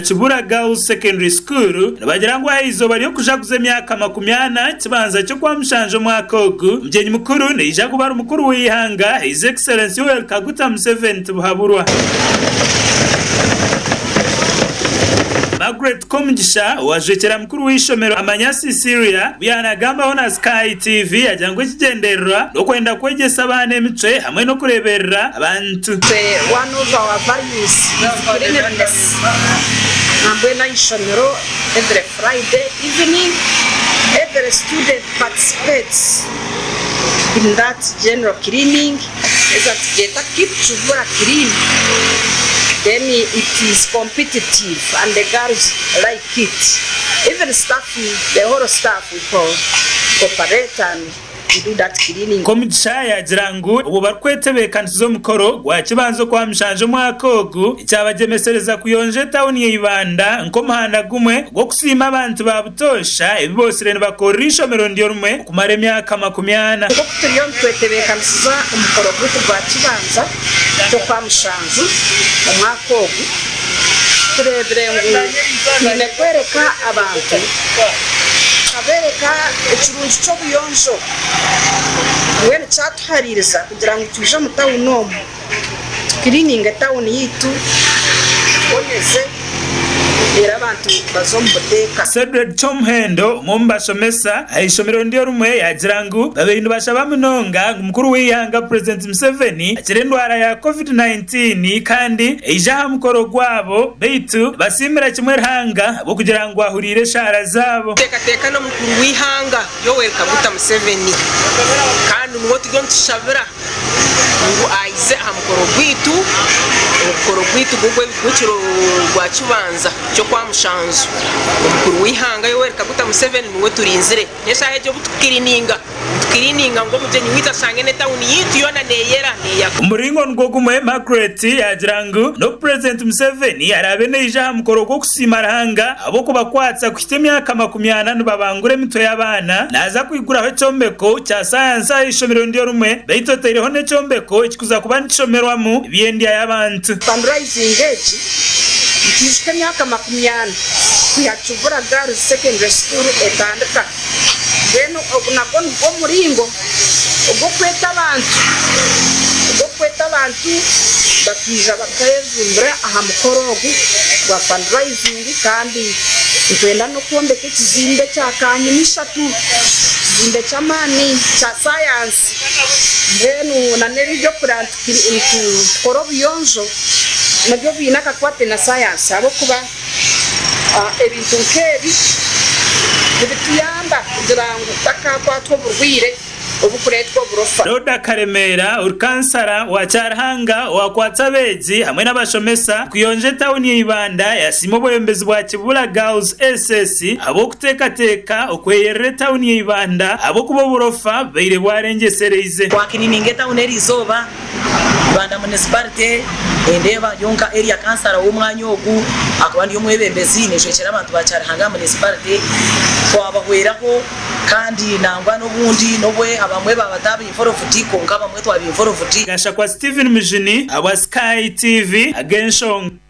Kibura Girls Secondary School nibagira ngu aha izooba ry'okujaguza emyaka 40 kibanza ky'Okwamushanju omwaka ogu, omugyenyi mukuru naija kuba ari mukuru w'eihanga His Excellency Yoweri Kaguta Museveni Tibuhaburwa. Margaret Komugisha owajwekyera mukuru w'eishomero Amanya Cecilia obu yaanagambaho na Sky TV yagira ngu ekigyendererwa n'okwenda kwegyesa abaana emicwe hamwe n'okureeberera abantu. One of our values is cleanliness nambwenu aha ishomero every Friday evening every student participates in that general cleaning eza tugyeta keep Kibura clean then it is competitive and the girls like it even staff the whole staff we cooperate and we do that cleaning. Komugisha yaagira ngu obwo barikwetebeekanisiza omukoro gwa Kibanza Okwamushanju omwaka ogu, ekyabagyemesereza kuyonja etauni ya Ibanda nk'omuhanda gumwe ogw'okusiima abantu ba butoosha ebi bootsire nibakorera eishomero niryo rimwe okumara emyaka 40. Nk'oku turiyo nitwetebeekanisiza omukoro gwaitu gwa Kibanza ky'Okwamushanju omwaka ogu, tureebire ngu twine kworeka abantu, tukabeereka ekirungi ky'obuyonjo. Mbwenu kyatuhariiriza kugira ngu twije omu tawuni omu tukiriininge tawuni yaitu, tuboneze reero abantu baze omu buteeka. Cedric Kyomuhendo, omwe omu bashomesa aha ishomero niryo rimwe yaagira ngu babaire nibashaba munonga ngu mukuru w'eihanga Purezidenti Museveni akire endwara ya Covid 19 kandi aije aha mukoro gwabo beitu nibasiimira kimwe Ruhanga ahabw'okugira ngu ahuriire eshaara zaabo. Teekateeka n'omukuru w'eihanga Yoweri Kaguta Museveni kandi niwe turiyo nitushabira ngu aize aha mukoro gwaitu, omukoro gwaitu gw'ekiro gwa kibanza ky'Okwamushanju. Omukuru w'eihanga Yoweri Kaguta Museveni niwe turinzire. N'eshaaha egi obu tukirininga, nitukirininga ngu omugyenyi waitu ashange n'etawuni yaitu yoona neeyera, neeyaka. Omu muringo nigwo gumwe, Margaret yaagira ngu n'obu Purezidenti Museveni araabe naija aha mukoro gw'okusiima Ruhanga ahabw'okubakwatsa kuhitsya emyaka 40 nibabangura emitwe y'abaana, naaza kwiguraho ekyombeko kya sayansi aha ishomero niryo rimwe beitu otaireho n'ekyombeko ekikuza kuba nikishomerwamu eby'endya y'abantu. Fundraising egi nikiijuka emyaka 40 kwiha Kibura Girls Secondary School etandika. Mbwenu ogu nagwo nigwo muringo ogw'okweta abantu ogw'okweta abantu bakaija bakejumbira aha mukoro ogu gwa fundraising kandi nitwenda n'okwombeka ekizimbe kya kanyina ishatu, ekizimbe ky'amaani kya sayansi mbwenu na n'ebi eby'okureba nitukora obuyonjo nabyo biine akakwate na sayansi ahabw'okuba Ebintu nk'ebi nibituyamba kugira ngu tutakakwatwa oburwaire oburikureetwa oburofa. Rhoda Karemera ori kansara wa Kyarihanga owakwatsa abeegi hamwe n'abashomesa kuyonja etawuni ya Ibanda yasiima obwebembezi bwa Kibula Girls SS ahabw'okuteekateeka okweyerera etawuni ya Ibanda ahabw'okuba oburofa bubaire bwarengyesereize. Twakirininga etawuni eriizooba. Ibanda Munisiparite nendeeba ndi nka area kansara w'omwanya ogu ahakuba ndi omwebembezi nejwekyera abantu ba Kyarihanga Munisiparite twabahweraho kandi nangwa n'obundi n'obu abamwe baaba bataba involved kwonka abamwe twaba involved. Gashakwa Steven Mujuni ahabwa Sky TV ag'enshonga.